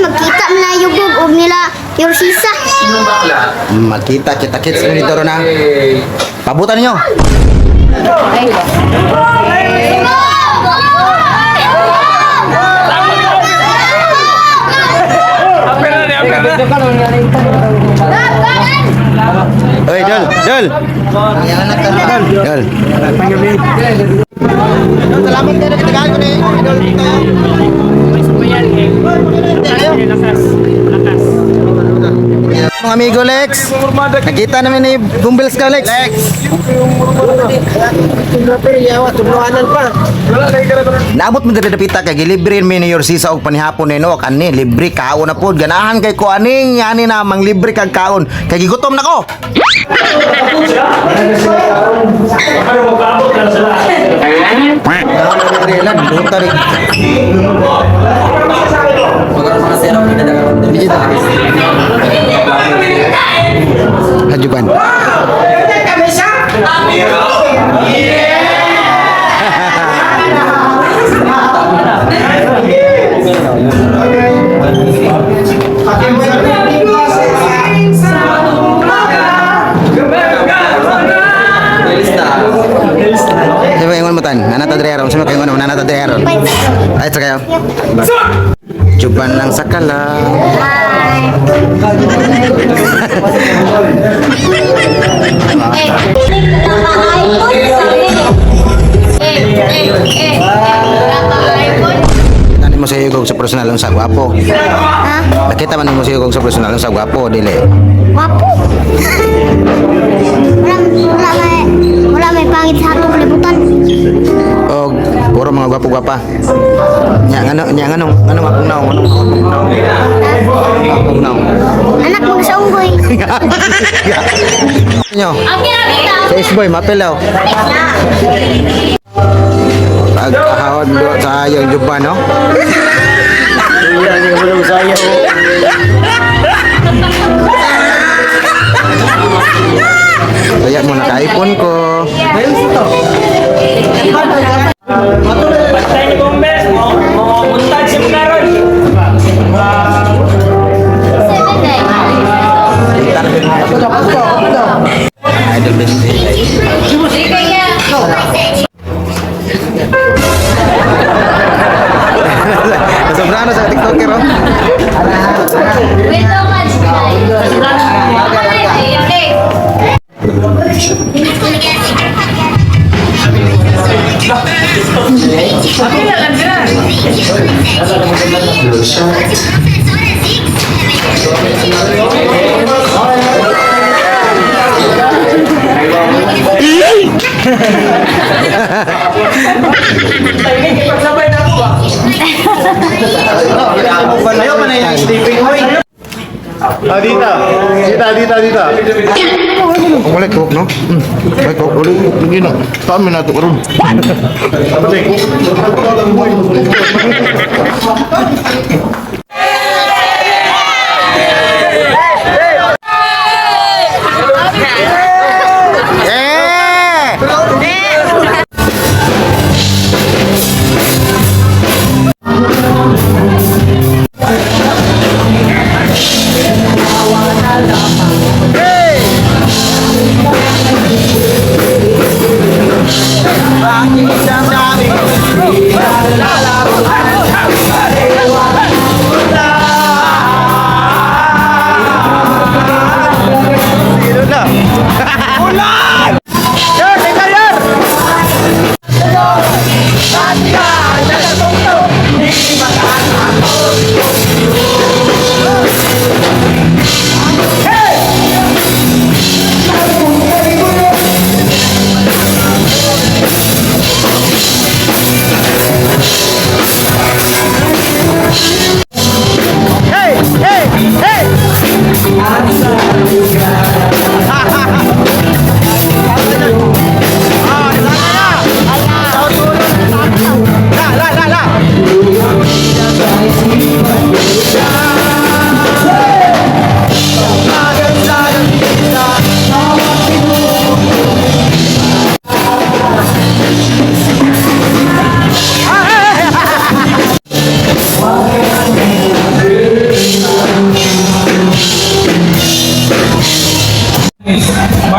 Magkita man na yugog og nila Yorsisa. Makita kita kits mo dito na. Pabutan ninyo. Oy, Dol, Dol. Dol, Dol. Salamat kayo nagtagaan ko ni Idol tayo. Mga amigo Lex, nakita namin ni Bumbels ka, Lex. Lex. Naabot mo diri dapita kay gilibre mi ni Yorsisa og panihapon ni no kani libre kaon na pod, ganahan kay ko aning ani na manglibre kag kaon kay gigutom na ko. Buta rin. Hajuban. Di ba ingon mo tan? Nanata diri aron, sino kay ingon mo nanata diri aron? Ay, sa kayo. Juban lang sa kala. Eh, naka-iPhone sabi. Eh, eh, eh, naka-iPhone. Tani mo sa yugog sa personal unsa gwapo. Ha? Nakita man mo sa yugog sa personal unsa gwapo dili. Wapo. Wala may pangit sa atong kalibutan. Og puro mga gwapo-gwapa. Nya ngano nya ngano ngano akong naong ngano akong naong. Akong naong. Anak mo sa unggoy. Nyo. Ang ginamit. Sa isboy mapelaw. Pagkahawad do sa ayong juban no. Kaya mo naka-iPhone ko. Bantay ni Bombers, mo muntag si Munaron. Idol Benji. Nasobrano sa TikToker oh. Wait, so much, guys. Okay. Pagsabay na ako ba? Ayaw pa na yung sleeping hoy. Ah, dito. Dito, dito, dito. Ang walay coke no? Walay coke, walay coke lagi no. Saan na ito karon? Eh!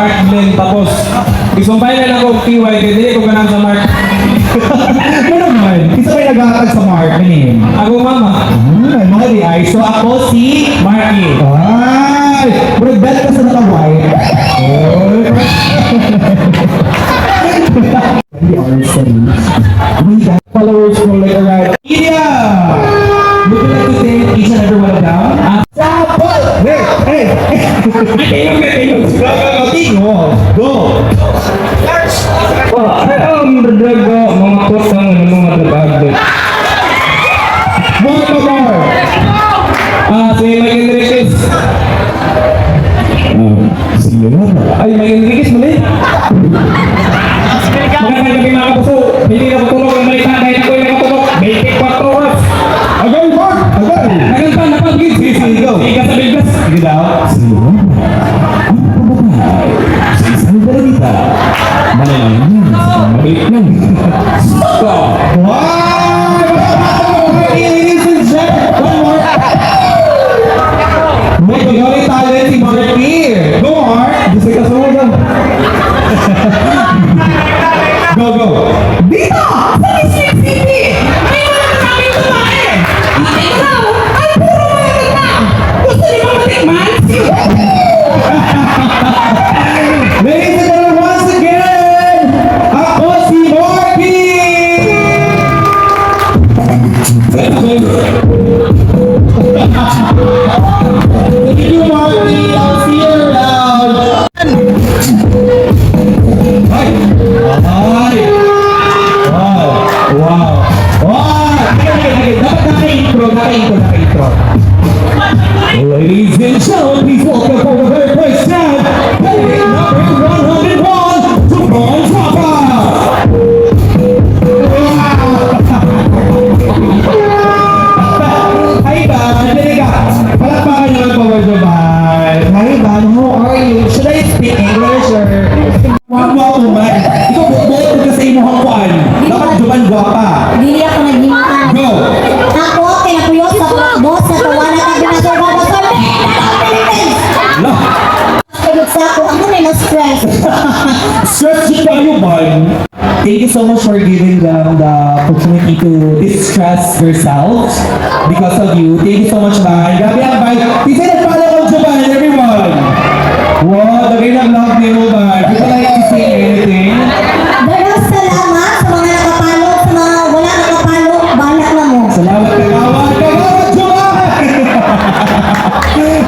Mark Glenn tapos. Isumpay na lang ko TY kay dili ko ganahan sa Mark. Ano naman? Isa may naghahatag sa Mark, may name. Ako mama, Ah, mga di ay. So ako si Marky. Ay! Murag belt ka sa naka-white. Oh. We are safe. We got followers from like around India! Would you like to thank each and every one of them? Ah, Sapol! Hey! Hey! tingog na tingog. Go, go, go! Tingo! Go! Ang dago mga kutang ng mga trabaho. More to more! Ah, si Mike Enriquez. Ah, sino na? Ay, Mike Enriquez mali. Magandang gabi, mga kapuso. Hindi na tutulog ang malita dahil ako'y nakatulog 24 oras. Agay, Mark! Agay! Tagal pa, napagid. Sige, sige, go. Sige sa bilgas. Sige daw. Sino na? Ang pababae sa isang dalagita. Malalaman sa mabilit ng Stop! Wow! Ladies and gentlemen, one more. May glory talent si Marky. Go, Mark. Gusto ka sumugal. Go, go. Dito! Sa District City! May mga maraming babae! At ikaw ay puro maganda! Gusto niyo ba matikman? Ladies and gentlemen, once again, ako si Marky! Thank you, Marky. I'll see you around. Ay! Ay! Wow! Wow! Wow! Teka, teka, teka. Dapat naka-intro, naka-intro, naka-intro. Ladies and gentlemen, please welcome for the very first time, candidate number 101, Juban Chapa! Hi, Ban. Dali ka. Palakpakan naman po ba, Juban? Hi, Ban. How are you? Should I speak English or Guwapo man. Ikaw, buot ka sa imuhang kuan. Dapat Juban guwapa. Dili ako naghimaan. Go! Ako, kinapuyo sa boss sa tawanan at ginagawa ko sa Philippines. Lah! Pagod sa ako, ako na na-stress. Stress jud kayo, Ban. Thank you so much for giving them the opportunity to distress yourselves because of you. Thank you so much, Ban. Grabe ang Ban. Isa nagpala ko Juban, everyone. Wow, the ng love ni mo, Ban. Would you like to say anything? Daghang salamat sa mga nakapalo, sa mga wala nakapalo, balak na mo. Salamat, kagawad, kagawad, Juban!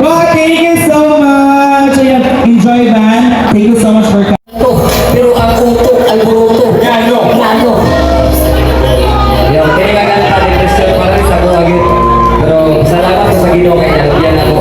Wow, thank you so much. Ayan, enjoy, Ban. Thank you so much for coming. Pero ang utok ay buruto. Gano. Lalo. Yung kini maganda depression pa rin sa buhay. Pero salamat ko sa Ginoo kay nalugyan ako.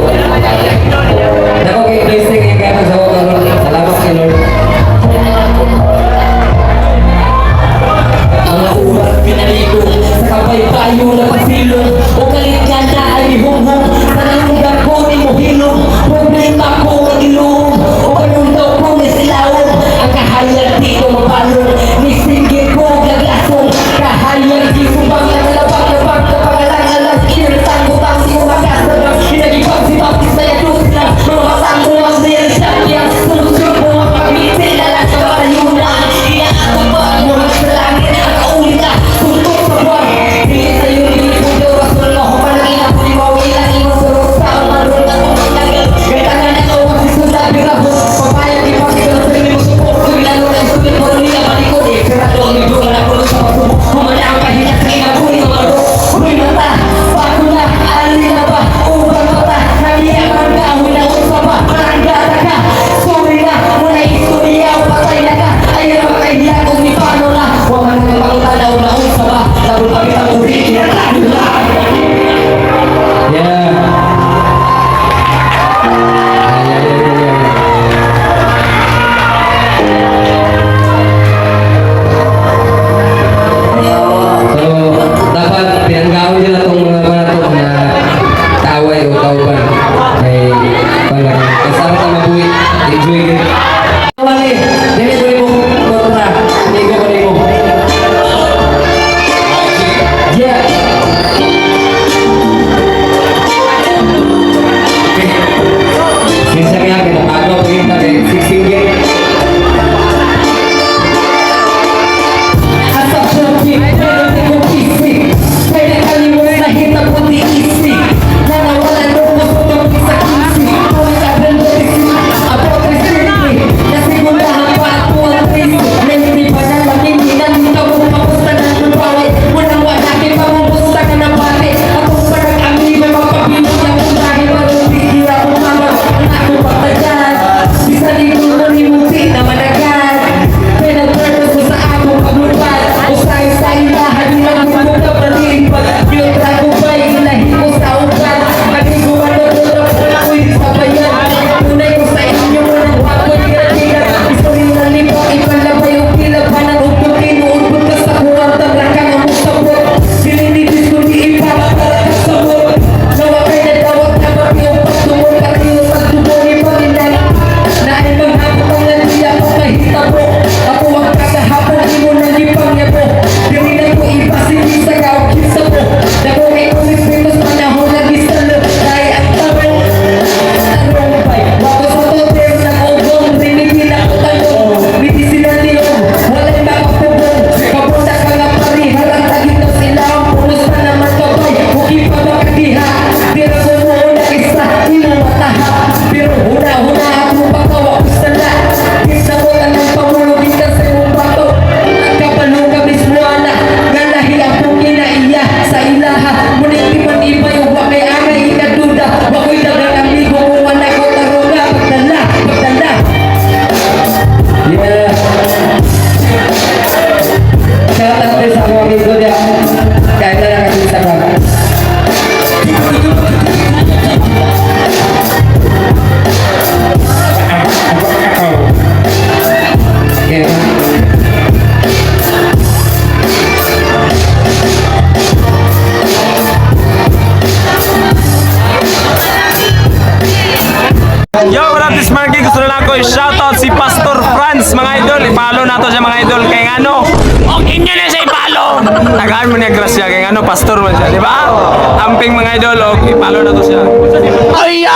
Yo, what up, this Marky? Gusto na lang ako i-shoutout si Pastor Franz, mga idol. I-follow nato siya, mga idol. Kaya nga ano, okay nyo na siya i-follow! Tagaan mo niya grasya. Kaya nga ano, pastor man siya, di ba? Amping, mga idol, okay, i-follow nato siya. Ay!